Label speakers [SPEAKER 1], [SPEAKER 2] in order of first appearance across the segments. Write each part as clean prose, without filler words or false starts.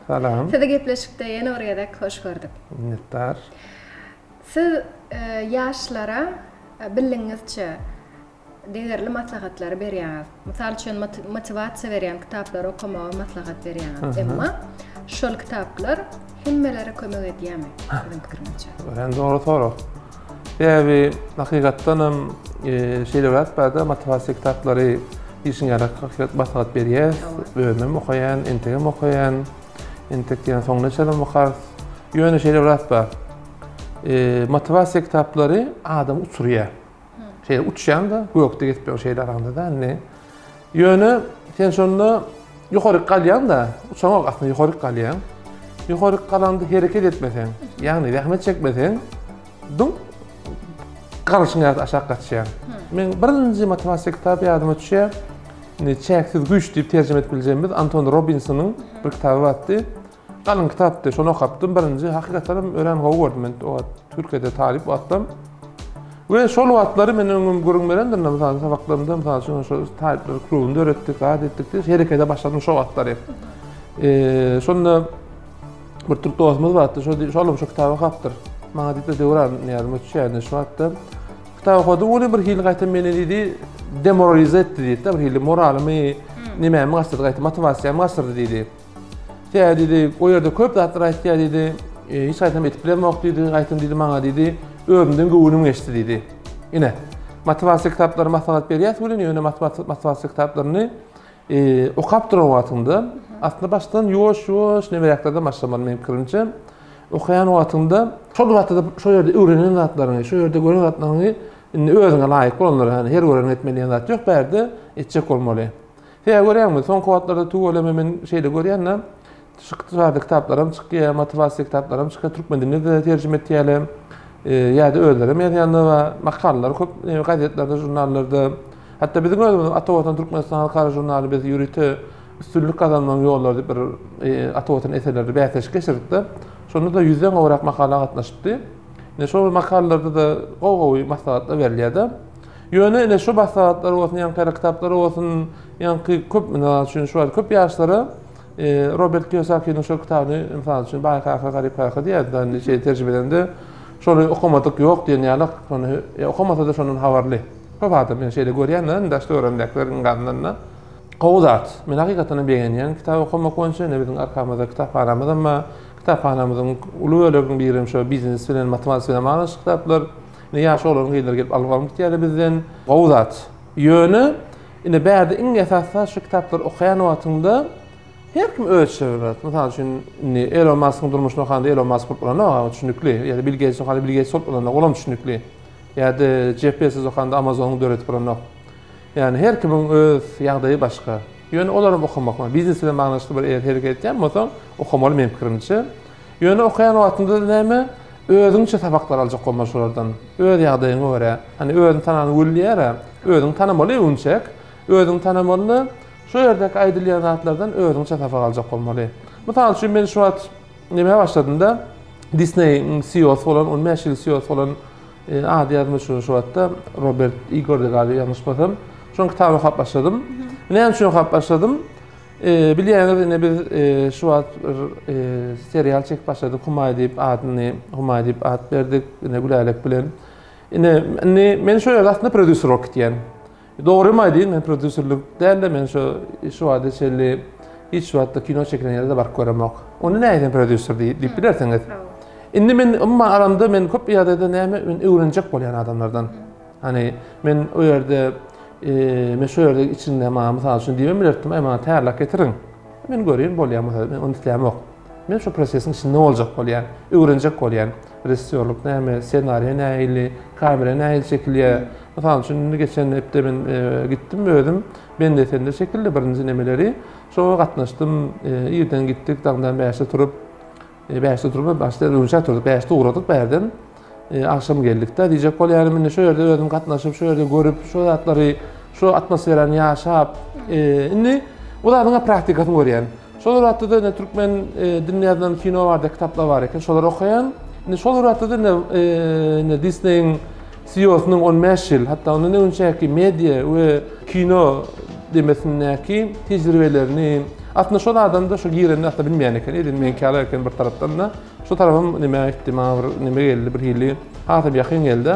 [SPEAKER 1] Salam.
[SPEAKER 2] Salam.
[SPEAKER 1] Sizi gepleşikde ýene bir gezek hoş gördük.
[SPEAKER 2] Minnetdar.
[SPEAKER 1] Siz ýaşlara bildigiňizçe degerli maslahatlary berýäňiz. Mysal üçin, motiwasiýa berýän kitaplary okamagy maslahat berýäňiz. Emma şol kitaplar hemmelere kömek edýärmi, siziň pikiriňizçe?
[SPEAKER 2] Örän dogry sorag. Sebäbi hakykatdan hem şeýle bir zat barda, motiwasiýa kitaplary işiň ýaly hakykat maslahat berýär. Özüm hem okaýan, entegem okaýan. Entek diýen soňuna çenli okarys. Ýöne şeýle bir zat bar. Motiwasiýa kitaplary adamy uçurýar. Şeýle uçýaň-da, gökde gezip ýörüň şeýle araňda-da indi. Ýöne sen şonda ýokaryk galýaň-da, uçaňok aslynda ýokaryk galýaň. Ýokaryk galanda hereket etmeseň, ýagny zähmet çekmeseň, duň galyşyň ýa-da aşak gaçýaň. Men birinji motiwasiýa kitaby ýadyma düşýär. Indi Çäksiz güýç diýip terjime edip biljegimiz Anton Robinsonyň bir kitaby bardy. Galyň kitapdy, şony okapdym. Birinji hakykatdan hem örän gowy gördüm men o wagt Türkiýede talyp wagtym. We şol wagtlary men öňem gürrüň berendim, mysal sapaklarymda, mysal üçin şol talyplar klubuny döretdik, zat etdik diýip herekete başladym şo wagtlary. Eee, şonda bir türk dostumyz bardy, şo şolam şo kitaby okapdyr. Maňa diýipdir, Döwran, ýadyma düşýär şu wagtda. Kitaby okadym, ony bir hili gaýtam meni diýdi, demoralize etdi diýdi, bir hili moralymy, nemämi gaçyrdy, gaýtam motiwasiýamy gaçyrdy diýdi. Tä diýdi, o ýerde köp zatlar aýtýar diýdi. E, hiç gaýtam edip bilemok diýdi, gaýtam diýdi maňa diýdi, özümden göwnüm geçdi diýdi. Ine, motiwasiýa kitaplary maslahat berýäs welin, ýöne motiwasiýa kitaplaryny e, okap duran wagtyňda, aslynda başdan ýuwaş-ýuwaş nemeräklerden başlamaly meniň pikirimçe. Okaýan wagtyňda şol wagtda şo ýerde öwrenen zatlaryňy, şo ýerde gören zatlaryňy indi özüňe laýyk bolanlary, hani her göreniňi etmeli diýen zat ýok, bärde etjek bolmaly. Sebäbi görýäňmi, soňky wagtlarda tüweleme men şeýle görýän-de, şu ykdysady kitaplaram çykýar, motiwasiýa kitaplaram çykýar, türkmen diline-de terjime etýärler. Ýa-da özlerem ýazýanlar bar, makalalar köp gazetlerde, žurnallarda. Hatda biziň özümiziň Ata Watan Türkmenistan halkara žurnaly biz ýörite üstünlik gazanmagyň ýollary diýip bir Ata Watan eserleri bäsleşik geçirdik-de, şonda-da ýüzden gowrak makala gatnaşypdy. Ine şol makalalarda-da gowy-gowy maslahatlar berilýär-de. Ýöne ine şu maslahatlar bolsun, ýaňky ýaly kitaplar bolsun, ýaňky köp mysal üçin şu wagt köp ýaşlara Robert Kiyosakiniň şol kitabyny mysal üçin Baý kaka, garyp kaka diýýär, indi şeýle terjime edende şony okamadyk ýok diýen ýaly, şony okamasa-da şondan habarly. Köp adam men şeýle görýän-de, indi daş-töweregimdäkileriň azyndan-da. Gowy zat. Men hakykatdan hem begenýän kitap okamak boýunça. Ine biziň arkamyzda kitaphanamyzam bar. Kitaphanamyzyň uly böleginiň biri hem şo biznes bilen, matematika bilen baglanyşykly kitaplar. Ine ýaş oglan gyzlar gelip alyp alyp gitýärler bizden. Gowy zat. Ýöne ine bärde iň esasy zat şu kitaplary okaýan wagtyňda her kim özçe bir zat. Mysal üçin indi Elon Maskyň durmuşyny okanda Elon Mask bolup bolanok, o düşünikli. Ýa-da Bill Geýts okanda Bill Geýts bolup bolanok, olam düşünikli. Ýa-da Jeff Bezos okanda Amazonyň döredip bolanok. Ýagny her kimiň öz ýagdaýy başga. Ýöne olaram okamak, biznes bilen baglanyşykly bir eger hereket etýän bolsaň, okamaly meniň pikirimçe. Ýöne okaýan wagtyňda-da näme, özüňçe sapaklar aljak bolma şolardan. Öz ýagdaýyňa görä. Hany özüni tanan gül diýýär-ä. Özüňi tanamaly öwünçek. Özüňi tanamaly-da, şo ýerdäki aýdylýan zatlardan özüňçe sapak aljak bolmaly. Mysal üçin, men şu wagt nämä başladym-da, Disney-iň CEO-sy bolan, 15 ýyl CEO-sy bolan ady ýadyma düşenok şu wagtda, Robert Igordy galiba ýalňyşmasam. Şonuň kitabyny okap başladym. Näme üçin okap başladym? Bilýäňiz ine biz şu wagt bir serial çekip başladyk Humaý diýip adyny Humaý diýip at berdik ine Gülälek bilen. Ine indi men şu ýerde aslynda prodýuser bolup gitýän. Dogrymy aýdayyn men prodýuserlik däl-de men şu şu wagta çenli hiç wagtda kino çekilen ýere-de baryp göremok. Onda näme sen prodýuser diýip bilersiňiz. Indi men umuman alamda men köp ýagdaýda näme men öwrenjek bolýan adamlardan. Hani men o ýerde Men şu ýerde içinde maňa mysal üçin diýibem bilerdim, aý maňa tärlak getiriň. Men göreýin bolýar bolsa, men ony islämok. Men şu prosesiň içinde boljak bolýan, öwrenjek bolýan. Režissýorlyk näme, ssenariýa nähili, kamera nähili çekilýär. Mysal üçin indi geçen hepde men gitdim özüm, Bendesende çekildi birinji nemeleri. Şoňa gatnaşdym. Irden gitdik, daňdan bäşde turup, Bäşde turup, başda öňçä turduk, bäşde ugradyk bärden. Agşam geldik-de, diýjek bolýanym indi şu ýerde özüm gatnaşyp, şu ýerde görüp, şu zatlary, şu atmosferany ýaşap, indi bu zadyň praktikasyny görýän. Şol wagtda-da indi türkmen dilinde ýazylan kino barada kitaplar bar eken, şolary okaýan. Indi şol wagtda-da indi indi Disney-iň CEO-synyň 15 ýyl, hatda ondan öňçäki media we kino demesindäki tejribelerini, Aslynda şol adam-da şo girende aslynda bilmeýän eken, edil meňki ýaly eken bir tarapdan-da. Şo tarapym neme etdi, maňa bir neme geldi, bir hili hasam ýakyn geldi.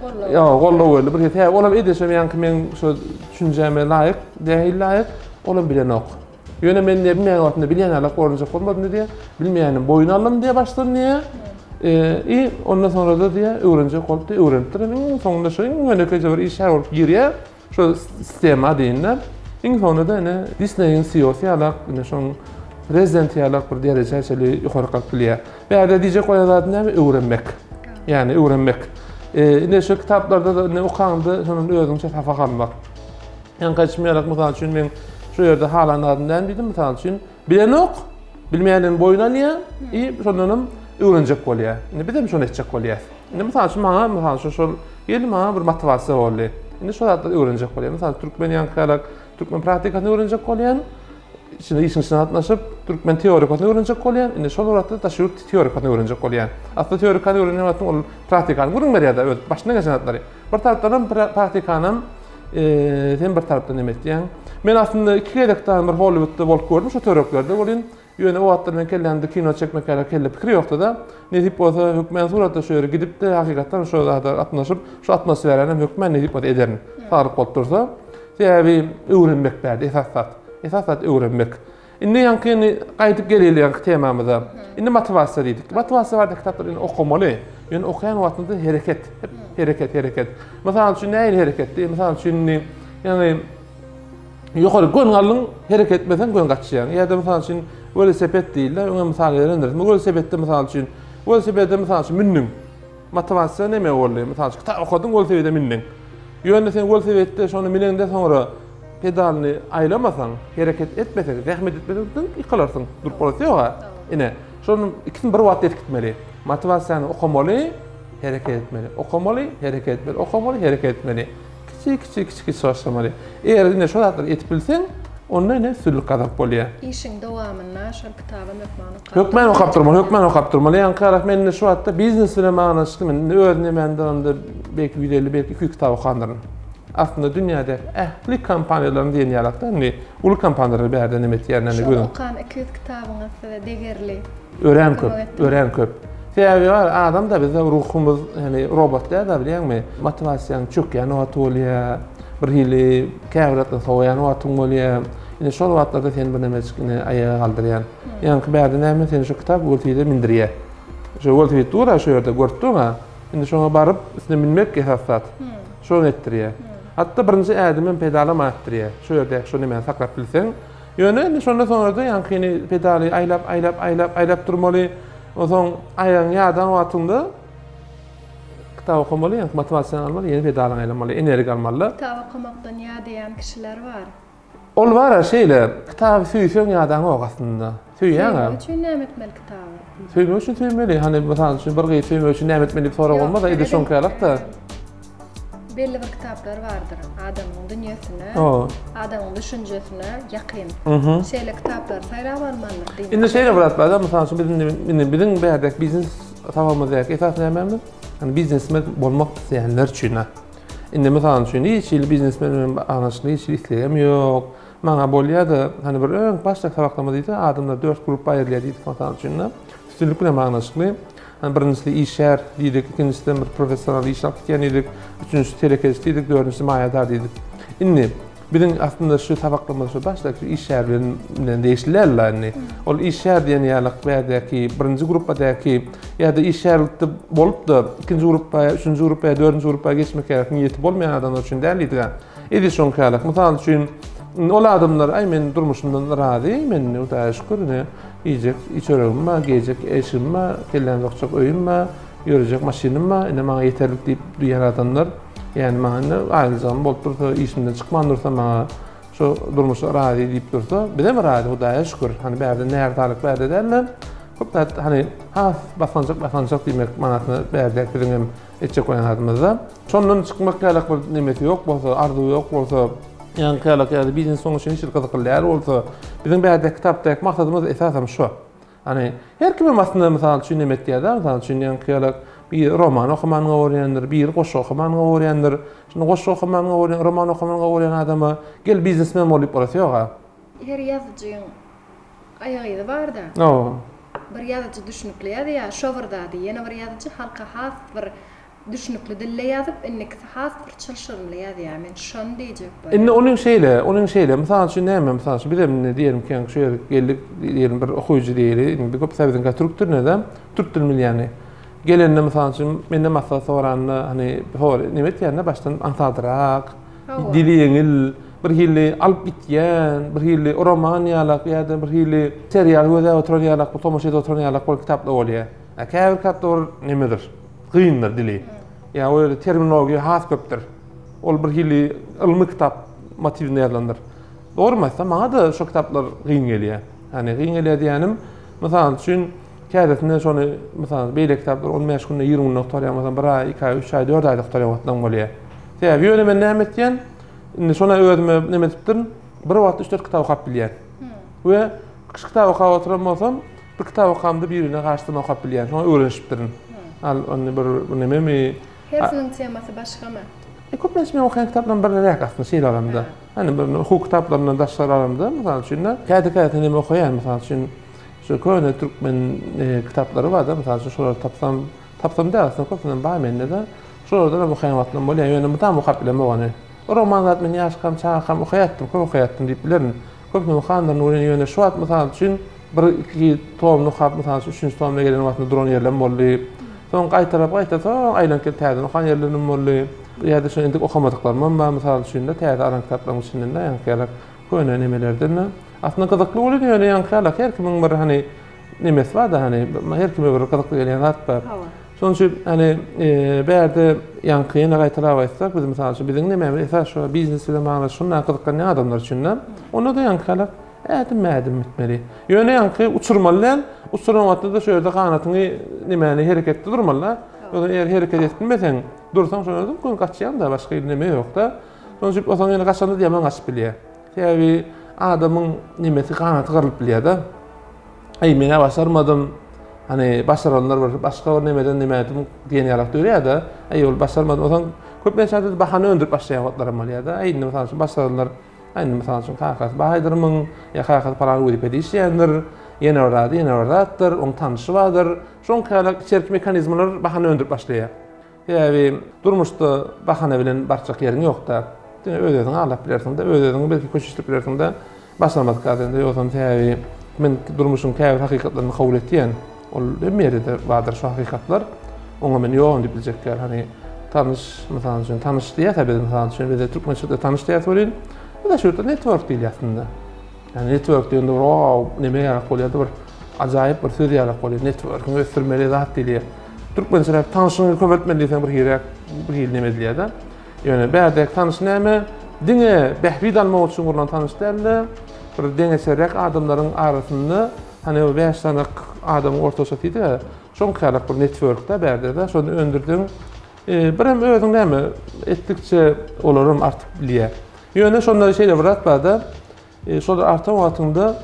[SPEAKER 1] Goldaw.
[SPEAKER 2] Ýa, goldaw geldi. Bir hili, sebäbi olam edil şo ýaňky meň şo düşünjäme laýyk, nähili laýyk, olam bilenok. Ýöne men diýýär, bilmeýän wagtymda bilýän ýalak görünjek bolmadym diýýär. Bilmeýänim boýun aldym diýýär başdan diýýär. I ondan soňra-da diýýär, öwrenjek bolup diýýär, öwrenipdir. Iň soňunda şo iň ýönekeýje bir işgär bolup girýär. Şo sistema diýende, iň soňunda-da ine Disney-iň CEO-sy ýalak, ine şoň prezidenti ýalak bir derejä çenli ýokary galyp bilýär. Bärde diýjek bolýan zadym näme? Öwrenmek. Ýagny öwrenmek. Ine şu kitaplarda-da ine okaňda şondan özüňçe sapak almak. Ýaňky aýdyşym ýalak, mysal üçin, men şu ýerde halan zadym näme diýdim, mysal üçin, bilenok, bilmeýändigini boýun alýar i şondanam öwrenjek bolýar. Indi bizem şony etjek bolýarys. Indi mysal üçin maňa, mysal üçin, şol geldi maňa bir motiwasiýa boldy. Indi şo zatlary öwrenjek bolýan. Mysal üçin, türkmen ýaňky ýalak, türkmen praktikasyny öwrenjek bolýan. Içinde işiň içine gatnaşyp, türkmen teorikasyny öwrenjek bolýan. Indi şol wagtda daşary ýurt teorikasyny öwrenjek bolýan. Aslynda teorikany öwrenýän wagtyň ol praktikany gürrüň berýär-de öz başyndan geçen zatlary. Bir tarapdanam praktikanam sen bir tarapdan neme etýäň. Men aslynda iki gezek dagy bir Hollywoodda bolup gördüm şo töwereklerde welin, ýöne o wagtlar meň kellämde kino çekmek ýaly kelle pikir ýokdy-da. Nesip bolsa hökmän suratda şo ýere gidip-de hakykatdan şo zada gatnaşyp, şo atmosferany hem hökmän nesip bolsa ederin. Saglyk bolup dursa. Sebäbi öwrenmek bärde esas zat. Esas zat öwrenmek. Indi ýaňky indi gaýdyp geleli ýaňky temamyza. Indi motiwasiýa diýdik. Motiwasiýa barada kitaplary indi okamaly. Ýöne okaýan wagtyňda hereket, hep hereket, hereket. Mysal üçin nähili hereket diý? Mysal üçin indi ýagny ýokary gön galdyň, hereket etmeseň gön gaçýaň. Ýa-da mysal üçin welosiped diýildi, öňe mysal berendiris. Welosipedde mysal üçin welosipede mysal üçin mündüň. Motiwasiýa näme boldy? Mysal üçin, kitap okadyň, welosipede mündüň. Ýöne sen welosipedde şony müneňde soňra pedalyny aýlamasaň, hereket etmeseň, zähmet etmeseň dyňk ýykylarsyň. Durup bolasy ýog-a. Ine, şonuň ikisini bir wagtda edip gitmeli. Motiwasiýany okamaly, hereket etmeli. Okamaly, hereket etmeli, okamaly, hereket etmeli. Kiçi, kiçi, kiçi, kiçi başlamaly. Eger ine şo zatlary edip bilseň, onda ine üstünlik gazanyp bolýar.
[SPEAKER 1] Işiň dowamynda şol kitabam hökman okap
[SPEAKER 2] Hökman okap durmaly, hökman okap durmaly. Ýaňky garak men indi şu wagtda biznes bilen baglanyşykly men indi öz nemämden onda belki 150, belki 200 kitap okandyryn. Aslynda dünýädäki ähli kompaniýalaryň diýen ýalakda indi uly kompaniýalar bärde neme etýär, näme
[SPEAKER 1] gözüň. Şol okan 200 kitabyňyz size degerli.
[SPEAKER 2] Örän köp, örän köp. Sebäbi bar, adam-da bizde ruhumyz, ýagny robot däl-de bilýäňmi? Motiwasiýaň çökýän wagty bolýar, bir hili käbir zatdan sowaýan wagtyň bolýar. Ine şol wagtlarda seni bir nemejik ine aýaga galdyrýan. Ýaňky bärde näme seni şu kitap welosipede mindirýär. Şu welosiped dur-a şu ýerde görüp durň-a. Indi şoňa baryp üstüne münmek esas zat. Şony etdirýär. Hatda birinji ädimem pedalama etdirýär. Şu ýerdäki şu nemäni saklap bilseň. Ýöne indi şondan soňra-da ýaňkyny pedaly aýlap, aýlap, aýlap, aýlap durmaly. Onsoň aýagyň ýadan wagtyňda kitap okamaly, ýaňky motiwasiýany almaly, ýene pedalyňy aýlamaly, energiýa almaly-da.
[SPEAKER 1] Kitap okamakdan ýadaýan kişiler bar.
[SPEAKER 2] Ol bar-a şeýle, kitaby söýseň ýadaňok aslynda. Söýýäň-ä.
[SPEAKER 1] Söýmek üçin näme etmeli kitaby?
[SPEAKER 2] Söýmek üçin söýmeli. Hany, mysal üçin, bir gyzy söýmek üçin näme etmeli diýip sorag bolmaz-a, edil şoňky ýalak-da.
[SPEAKER 1] Belli bir kitaplar bardyr, adamyň dünýesine, adamyň düşünjesine ýakyn. Şeýle kitaplary saýlap almalydyr
[SPEAKER 2] diýmek. Indi şeýle bir zat bar-da, mysal üçin, biz indi, indi biziň bärdäki biznes sapagymyzdaky esasy nämemiz? Hany biznesmen bolmak isleýänler üçin-ä. Indi mysal üçin, hiç hili biznesmen bilen baglanyşykly hiç hili islegim ýok. Maňa bolýa-da, hany bir öň başda sabaklarymyz diýdi, adamlar dört gruppa aýrylýar diýdik mysal üçin-de. Üstünlik bilen baglanyşykly. Hany birinjisi işgär diýdik, ikinjisi bir professional iş alyp gitýän diýdik, üçünjisi telekeçi diýdik, dördünjisi maýadar diýdik. Indi biziň aslynda şu sabaklarymyz şu başdaky işgär bilen bilen degişli däl-de indi. Ol işgär diýen ýalyk bärdäki birinji grupbadaky ýa-da işgärlikde bolup-da ikinji grupba, üçünji grupba, dördünji grupba geçmek ýaly niýeti bolmaýan adamlar üçin däl diýdik. Edil şoňky ýaly. Mysal üçin, ol adamlar, aý men durmuşymdan razy, men Hudaýa şükür, ine iýjek çöregim bar, geýjek eşigim bar, kellämi sokjak öýüm bar, ýörejek maşynym bar, ine maňa ýeterlik diýip duýýan adamlar, ýagny maňa indi aýlyjagym bolup dursa, işimden çykman dursa, maňa şu durmuşa razy diýip dursa, bizem razy, Hudaýa şükür. Hany bärde närzalyk bärde däl-de, köp zat hany has basgançak basgançak diýmek manysyna bärde biziň hem etjek bolýan zadymyzda. Şondan çykmak ýalak bir nemesi ýok bolsa, arzuwy ýok bolsa, ýaňky ýalak ýa-da biznes onuň üçin hiç hili gyzykly däl bolsa, biziň bärdäki kitapdaky maksadymyz esasam şo. Hany her kimem aslynda mysal üçin neme etýär-de, mysal üçin ýaňky ýalak biri roman okamany gowy görýändir, biri goşgy okamany gowy görýändir. Şunda goşgy okamany gowy görýän, roman okamany gowy görýän adama gel biznesmen bol diýip bolasy ýog-a.
[SPEAKER 1] Her ýazyjyň. aýagyzy bar-da.
[SPEAKER 2] Hawa.
[SPEAKER 1] Bir ýazyjy düşnükli ýazýar, şo bir zady ýene bir ýazyjy halka has bir düşnükli dilde ýazyp, indikisi has bir çylşyrymly ýazýar. Men şony diýjek bolýan.
[SPEAKER 2] Indi onuň şeýle, onuň şeýle, mysal üçin näme, mysal üçin bizem indi diýelim ki, şu ýere geldik, diýelim bir okyjy diýeli, indi köpüsi biziňkä türk dilinde-de, türk dilini bilýäni. Gelende mysal üçin menden maslahat soranda, hany sor, neme etýän-de başdan aňsadrak, dili ýeňil, bir hili alyp gitýän, bir hili roman ýalak ýa-da bir hili serial gözläp oturan ýalak, bu tomaşa edip oturan ýalak bolup kitaplar bolýar. A käbir kitaplar bir nemedir, kyndyr dili. Ýa o ýerde terminologiýa has köpdür. Ol bir hili ylmy kitap motiwinde ýazylandyr. Dogrymy aýtsam, maňa-da şo kitaplar kyn gelýär. Ýani kyn gelýär diýýänim, mysal üçin, Täzesinde şony, mysal, beýleki kitaplary on bäş günde, 20 günde gutarýan bolsam, bir aý, iki aý, üç aý, dört aýda gutarýan wagtlaryň bolýar. Sebäbi ýöne men näme etýän? Indi şona özüme näme edipdirin? Bir wagtda üç-dört kitap okap bilýän. We şu kitaby okap oturan bolsam, bir kitap okamda birine garşydan okap bilýän. Şoňa öwrenişipdirin. Al, ony bir bu nememi?
[SPEAKER 1] Hersiniň temasy başgamy?
[SPEAKER 2] E, köplenç men okaýan kitaplarym birräk aslynda şeýle alamda. Hani bir hukuk kitaplaryndan daşgary alamda, mysal üçin, käte-käte neme okaýan, mysal üçin, Şu köne türkmen kitaplary barda, mysal üçin şolary tapsam, tapsam däl aslynda köpüsinem bar mende-de. Şolardan hem okaýan wagtlarym bolýar, ýöne mydama okap bilemok ony. Roman zat men ýaşkam, çagakam okaýatdym, köp okaýatdym diýip bilerin. Köpüsini okandyryn welin, ýöne şu wagt mysal üçin bir iki tomyny okap, mysal üçin üçünji tomuna gelen wagtynda duran ýerlerim boldy. Soň gaýtalap gaýta soň aýlanyp gelip täzeden okan ýerlerim boldy. Ýa-da şo entek okamadyklarymam bar mysal üçin-de täze alan kitaplaryň içinden-de ýaňky ýalak Köne nemelerden-de. Aslynda gyzykly bolýar, ýöne ýaňky ýaly her kimiň bir hany nemesi bar-da hany her kime bir gyzykly gelýän zat bar. Şonuň üçin hany bärde ýaňky ýene gaýtalap aýtsak, biz mysal üçin biziň nemämiz esas şu biznes bilen bagly şundan gyzyklanýan adamlar üçin-de. Onda-da ýaňky ýaly ädim-ädim gitmeli. Ýöne ýaňky uçurmaly däl, uçuran wagtda-da şu ýerde ganatyňy nemäni hereketde durmaly-da. Ýogsa eger hereket edip bilmeseň, dursaň şonda göni gaçýaň-da, başga neme ýok-da. Şonuň üçin bolsaň ýöne gaçanda ýaman gaçyp bilýär. Sebäbi adamyň nemesi ganaty gyrylyp bilýär-de. Eý, men-ä başarmadym. Hany başaranlar bir başga bir nemeden nemädim diýen ýalak dörýär-de. Eý, ol başarmadym. Onsoň köplenç ýagdaýda bahana öndürip başlaýan wagtlaram bolýar-da. Eý, indi mysal üçin başaranlar, aý, indi mysal üçin kakasy baýdyrmyň, ýa kakasy palan wezipede işleýändir, ýene bir zady, ýene bir zatdyr, oň tanşy bardyr. Şoňky ýalak içerki mehanizmler bahana öndürip başlaýar. Sebäbi durmuşda bahana bilen barjak ýeriň ýok-da. Diňe öz-özüňi aldap bilersiň-de, öz-özüňi belki köşeşdirip bilersiň-de, başarmadyk zat indi ýogsam sebäbi men durmuşyň käbir hakykatlaryny kabul etýän. Ol hemme ýerde-de bardyr şu hakykatlar. Oňa men ýogam diýip biljek däl. Hany tanyş, mysal üçin, tanyş diýýäs-ä biz mysal üçin, bizde türkmençilikde tanyş diýýäs welin, bu daşary ýurtda network diýilýär aslynda. Ýani network diýende bir wow neme ýalak bolýar-da bir ajaýyp bir söz ýalak bolýar. Networkiňi ösdürmeli zat diýilýär. Türkmençeräk tanşyňy köpeltmeli diýseň bir hiräk bir hili neme edilýär-de. Ýöne bärdäki tanyş näme? Diňe bähbit almak üçin gurlan tanyş däl-de, bir deňeçerräk adamlaryň arasynda hany bir bäş sany adamyň ortaça diýdi-ä, şoňky ýalak bir network-da bärde-de, şony öndürdiň. Birem özüň näme etdikçe olaram artyp bilýär. Ýöne şonda şeýle bir zat bar-da, Şol artan wagtyňda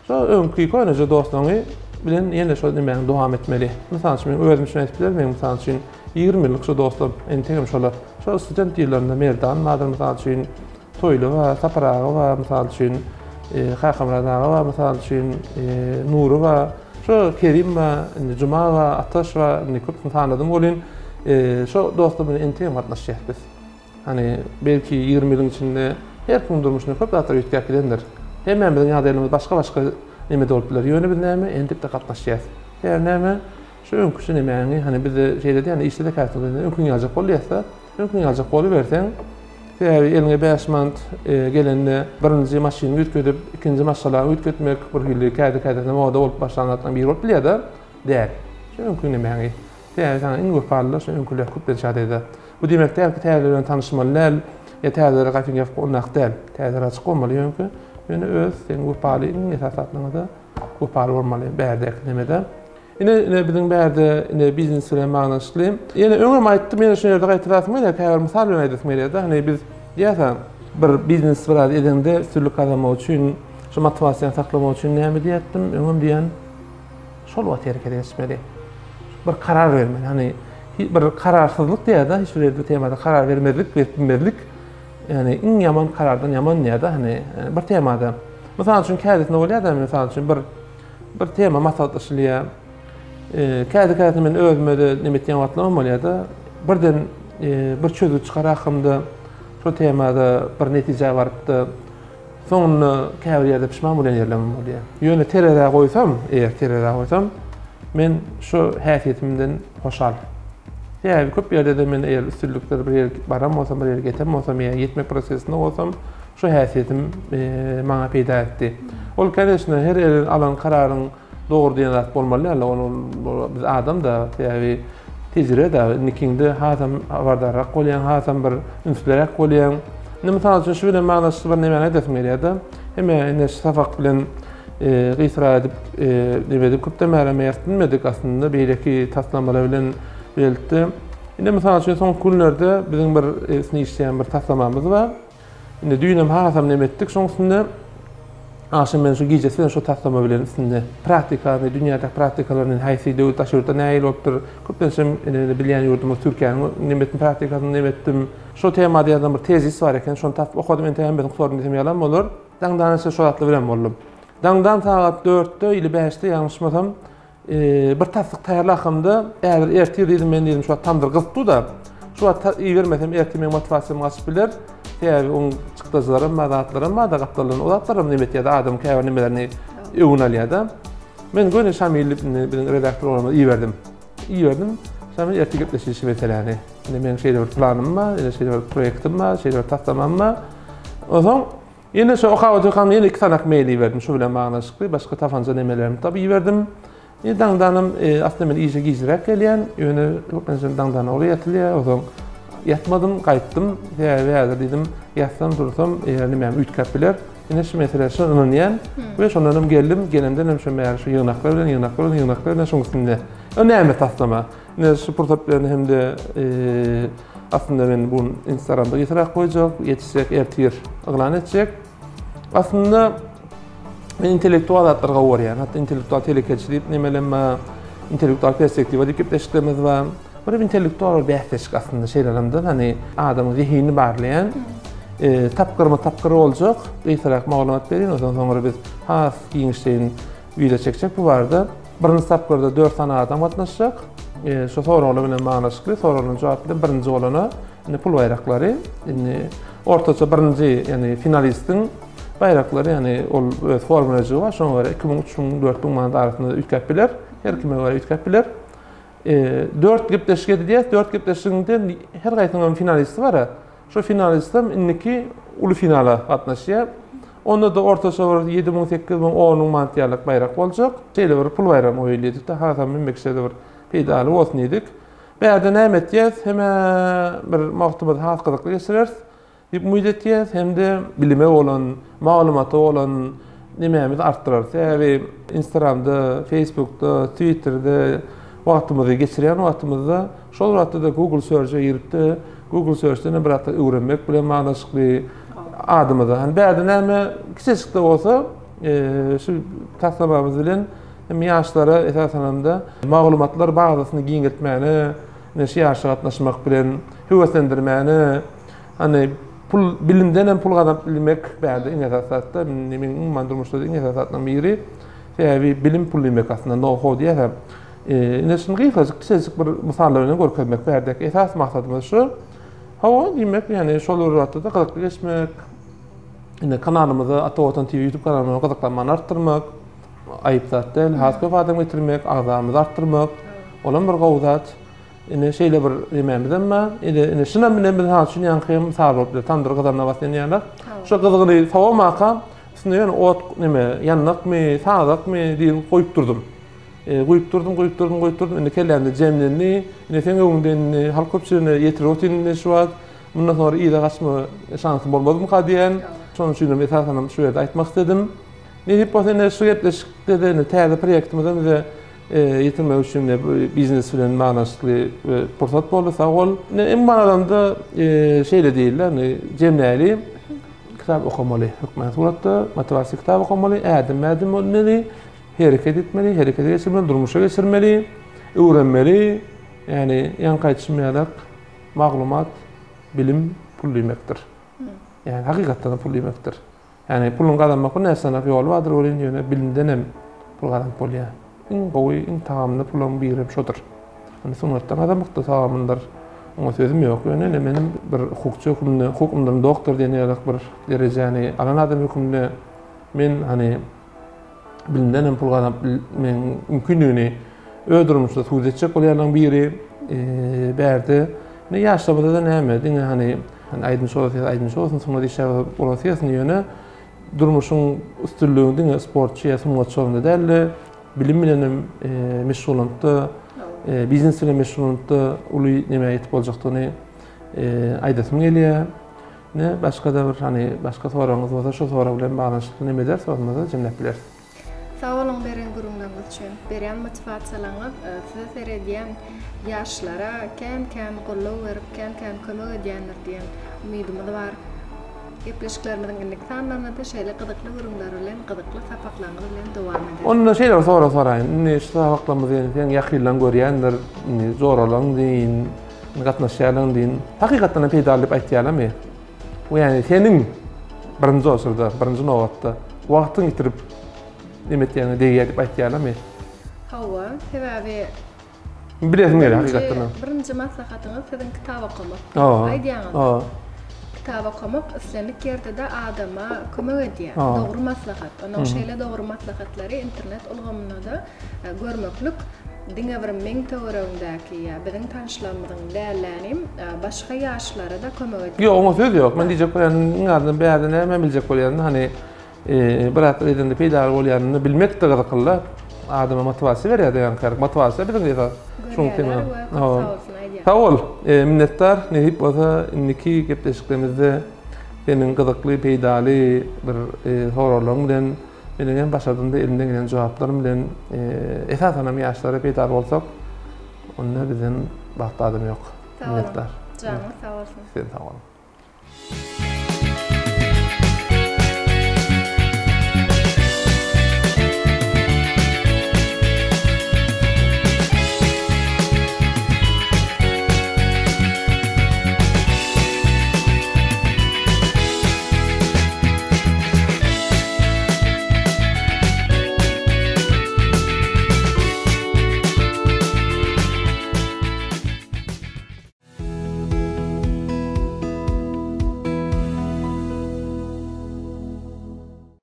[SPEAKER 2] şo öňki köneje dostlaryňy bilen ýene şol nemäňi dowam etmeli. Mysal üçin, men özüm üçin aýdyp bilerin, meň mysal üçin 20 ýyllyk şo dostlarym entegem şolar. Şo student ýyllarynda Merdan bardyr mysal üçin, Toýly bar, Sapar aga bar mysal üçin, Kakamyrat aga bar mysal üçin, Nury bar, şo Kerim bar, indi Juma bar, Ataş bar, indi köpüsini sanadym welin, şo dostlar bilen entegem gatnaşýas biz. Hany, belki 20 ýylyň içinde her kimiň durmuşynda köp zatlar üýtgäp gidendir. Hemmämiziň ýagdaýlarymyz başga-başga nemede bolup biler. Ýöne biz näme, endik-de gatnaşýas. Sebäbi näme, şu öňküçe nemäňi, hany bizde şeýle diýýän, işde-de käte öňküň ýaljak bol diýýäs-de, öňküň ýaljak boluberseň, sebäbi eliňe 5 manat e, gelende birinji maşynyňy üýtgedip, ikinji maşgalaňy üýtgetmek bir hili käte-käte moda bolup başlan zatlaryň biri bolup bilýär-de, däl. Şu öňki nemäňi. Sebäbi saňa iň wepalylar şu öňküler köplenç ýagdaýda. Bu diýmek däl ki, täzeler bilen tanyşmaly däl, ýa täzelere gapyňy ýapyp ondak däl. Täzeler açyk bolmaly ýöňki, ýöne öz seň wepaly iň esasy zatlaryňa-da wepaly bolmaly bärdäki nemede. Ine, ine biziň bärde ine biznes bilen baglanyşykly. Ýene öňem aýtdym, ýene şu ýerde gaýtalasym gelýär, käbir mysal bilen aýdasym gelýär-de, hany biz diýýäs-ä, bir biznes biraz edeňde üstünlik gazanmak üçin, şu motiwasiýany saklamak üçin näme diýýärdim, öňem diýýän, şol wagt herekete geçmeli. Bir karar bermeli. Hany bir kararsyzlyk diýýär-de, hiç bir ýerde temada karar bermezlik, berip bilmezlik, ýagny iň ýaman karardan ýaman diýýär-de, hany bir temada. Mysal üçin kädesinde bolýar-da, mysal üçin bir. bir tema maslahatlaşylýar. Käte-käte men özüme-de neme etýän wagtlarym bolýar-da, birden bir çözgüt çykarakymda şo temada bir netijä baryp-da, soňunda käbir ýerde pişman bolýan ýerlerim bolýar. Ýöne terezä goýsam, eger terezä goýsam, men şu häsiýetimden hoşal. Sebäbi köp ýerde-de men eger üstünlikler bir ýere baran bolsam, bir ýere ýeten bolsam ýa ýetmek prosesinde bolsam, şu häsiýetim maňa peýda etdi. Ol, koneçno, her alan kararyň Dogry diýen zat bolmaly däl, ol biz adam-da, sebäbi tejribe-de, indikiňde hasam habardarrak bolýaň, hasam bir ünsliräk bolýaň. Indi mysal üçin şu bilen baglanyşykly bir nemäni aýdasym gelýär-de, hemme ine şu sapak bilen gysra edip, neme edip köpden bäri hem ýazyp bilmedik aslynda beýleki taslamalar bilen bilelikde. Indi mysal üçin soňky günlerde biziň bir üstünde işleýän bir taslamamyz bar. Indi düýnem hasam neme etdik şoň üstünde. Agşam men şu gijesi bilen şu taslama bilen üstünde praktikany, dünýädäki praktikalaryny haýsy döwlet daşary ýurtda nähili bolupdyr. Köplenç hem indi bilýän ýurdumyz Türkiýäniň neme etdim praktikasyny neme etdim. Şo temada ýazylan bir tezis bar eken, şony tapyp okadym, entek hemmesini gutardym diýsem ýalan bolar. Daňdan şo zatlar bilen boldum. Daňdan sagat dörtde ili bäşde ýalňyşmasam Bir tassyk taýýarlakamda, häzir ertir diýdim, men diýdim, şu wagt tamdyr gyzyp dur-da. Şu wagt ibermesem, ertir meň motiwasiýam gaçyp biler. Sebäbi oň çykdajylaram bar, zatlaram bar-da gapdaldan. O zatlaram neme etýär-de, adamyň käbir nemelerini öwün alýar-da. Men göni Şamil diýip, indi biziň redaktor oglanymyza iberdim. Iberdim. Şamil ertir gepleşeli şu meseläni. Indi meniň şeýle bir planym bar, indi şeýle bir proýektim bar, şeýle bir taslamam bar. Onsoň Ýene şo okap otyrkam ýene iki sanak mail iberdim şu bilen baglanyşykly başga tapança nemelerimi tapyp iberdim. E, daňdanam e, aslynda men işe gijräk gelýän, ýöne köplenç daňdan ogry ýatylýar, onsoň ýatmadym, gaýtdym. Sebäbi häzir diýdim, ýatsam dursam, eger nemäm üýtgäp biler. Ine şu meselä şo ynanýan we şondan hem geldim, gelemden hem şu bäri şu ýygnaklar bilen, ýygnaklar bilen, ýygnaklar bilen şoň üstünde. O näme taslama? Ine şu pursat bilen hem-de aslynda men bu Instagramda gysrak goýjak, ýetişjek ertir yglan etjek. Aslynda men intellektual zatlary gowy görýän. Hatda intellektual telekeçi diýip nemelem bar, intellektual perspektiwa diýip gepleşiklerimiz bar. Bir intellektual bir bäsleşik aslynda şeýlelemde, hani adamyň zehinini barlaýan tapgyrma tapgyr boljak. Gysrak maglumat berin, ondan soňra biz has giňişleýin wideo çekjek bu barada. Birinji tapgyrda 4 sany adam gatnaşjak. E, şu soraglar bilen baglanyşykly soraglaryň jogap bilen birinji bolana indi pul baýraklary, indi ortaça birinji, ýagny finalistiň baýraklary, ýagny ol öz formulajygy bar, şoňa görä 2000, 3000, 4000 manat arasynda üýtgäp biler. Her kime görä üýtgäp biler. E, 4 gepleşik edilýär. 4 gepleşigiň her haýsynyň finalisti bar. Şo finalistem indiki uly finala gatnaşýar. Onda-da ortaça bir 7000, 8000, 10000 manat ýalyk baýrak boljak. Şeýle bir pul baýragyny goýulýardyk-da, hasam hemme kişä-de bir peýdaly bolsun diýdik. Bärde näme etýäs? Hem-ä bir wagtymyzy has gyzykly geçireris diýip umyt etýäs, hem-de bilime bolan, maglumata bolan nemämizi artdyrarys. Sebäbi Instagramda, Facebookda, Twitterde wagtymyzy geçirýän wagtymyzda şol wagtda-da Google Search-e girip-de, Google Search-den hem biraz öwrenmek bilen baglanyşykly adymyza. Hani bärde näme kiçejik-de bolsa, şu taslamamyz bilen hem ýaşlara esasanam da maglumatlar bazasyny giňeltmäne, ine şu ýaşa gatnaşmak bilen höweslendirmäne, hani pul bilimden hem pul gazanyp bilmek bärde iň esasy zatda, meniň umuman durmuşda iň esasy zatlaryň biri. Sebäbi bilim pul diýmek aslynda know-how diýýär. Ine şuny gysgajyk kiçijik bir mysallar bilen görkezmek bärdäki esasy maksadymyz şu. Hawa, diýmek, ýagny şol bir wagtda-da gyzykly geçmek, indi kanalymyza Ata Watan TV YouTube kanalymyza gyzyklanmany artdyrmak, aýyp zat däl, has köp adam getirmek, agzamyzy artdyrmak, olam bir gowy zat. Ine şeýle bir nemämizem bar. Ine, ine şunam bilen biz has üçin ýaňky mysal bolup biler. Tamdyr gyzanyna basýan ýaly. Şu gyzgyny sowamaka, üstünde ýöne ot neme, ýandakmy, sazakmy diýip goýup durdum. Guýup durdum, guýup durdum, guýup durdum. Indi kellämde jemlendi. Indi seň öňüňde indi halk köpçüligine ýetirip otyryn indi şu wagt. Mundan soňra yza gaçma şansym bolmazmyka diýýän. Şonuň üçin hem esasan hem şu ýerde aýtmak isledim. Nesip bolsa indi şu gepleşikde-de indi täze proýektimizem bize ýetirmek üçin indi bu biznes bilen baglanyşykly pursat boldy. Sag bol. Indi umuman alanda şeýle diýildi, indi jemläýli. Kitap okamaly hökman suratda, motiwasiýa kitap okamaly, ädim-ädim bolmaly. Hereket etmeli, herekete geçirmeli, durmuşa geçirmeli, öwrenmeli. Ýagny, ýaňky aýdyşym ýalak, maglumat, bilim pul diýmekdir. Ýagny, hakykatdan hem pul diýmekdir. Ýagny, puluny gazanmak bir näçe sanak ýoly bardyr welin, ýöne bilimden hem pul. pul gazanyp bolýar. Iň gowy, iň tagamly pularyň biri hem şodur. Indi sungatdan gazanmak-da tagamlydyr. Oňa sözüm ýok. Ýöne ine menem bir hukukçy hökmünde, hukuk ylymlarynyň doktory diýen ýaly bir derejäni alan adam hökmünde men hany bilimden hem pul gazanyp bilmegiň mümkindigini öz durmuşda subut etjek bolýanlaryň biri. Bärde ine ýaşlarymyzda-da näme, diňe hany aýdymçy bolasy gelse aýdymçy bolsun, sungat işgäri bolasy gelsin, ýöne Durmuşyň üstünligini diňe sportçy ýa sungatçy bolanda däl-de, bilim bilen hem meşgullanyp-da, biznes bilen meşgullanyp-da uly nämä ýetip boljakdygyny aýdasym gelýär. Ine, başga-da bir hany başga soragyňyz bolsa, şu sorag bilen baglanyşykly neme ederis, bolmasa jemläp bileris.
[SPEAKER 1] Sag boluň beren gürrüňleriňiz üçin. Berýän motiwasiýalaryňyz size seredýän ýaşlara kän kän goldaw berip kän kän kömek edýändir diýen umydymyz bar. Gepleşiklerimiziň indiki sanlarynda-da şeýle gyzykly gürrüňler bilen gyzykly sapaklaryňyz bilen dowam ederis.
[SPEAKER 2] Onda şeýle bir sorag soraýyn. Indi şu sapaklarymyzy indi seň ýakynlaryň görýändir, indi joralaryň diýin, indi gatnaşýanlaryň diýin. Hakykatdan hem peýdaly diýip aýtýarlarmy? Bu ýagny seniň birinji oçurda, birinji nobatda wagtyňy ýitirip neme etýäňe degýär diýip aýtýarlarmy?
[SPEAKER 1] Hawa, sebäbi
[SPEAKER 2] Bilesim gelýär hakykatdan hem.
[SPEAKER 1] Birinji maslahatyňyz siziň kitap okamak diýip aýdýaňyz. Kitap okamak islendik ýerde-de adama kömek edýär. Dogry maslahat. Onuň şeýle dogry maslahatlary internet ulgamynda-da görmeklik diňe bir meň töweregimdäki ýa biziň tanyşlarymyzyň dällänim başga ýaşlara-da kömek edýär.
[SPEAKER 2] Ýok, oňa söz ýok. Men diýjek bolýanym, iň azyndan bärde näme biljek bolýanym, hany bir zatlar edende peýdaly bolýanyny bilmek-de gyzykly-da. Adama motiwasiýa berýär diýen ýaly. Motiwasiýa biziň esas şuň tema. Sag bol. Minnetdar. Nesip bolsa indiki gepleşiklerimizde seniň gyzykly, peýdaly bir soraglaryň bilen Meniň hem başardymda elimden gelen jogaplarym bilen esasanam ýaşlara peýdaly bolsak, onda bizden bagtly adam ýok.
[SPEAKER 1] Sag boluň. Janyňyz sag bolsun.
[SPEAKER 2] Sizem sag boluň.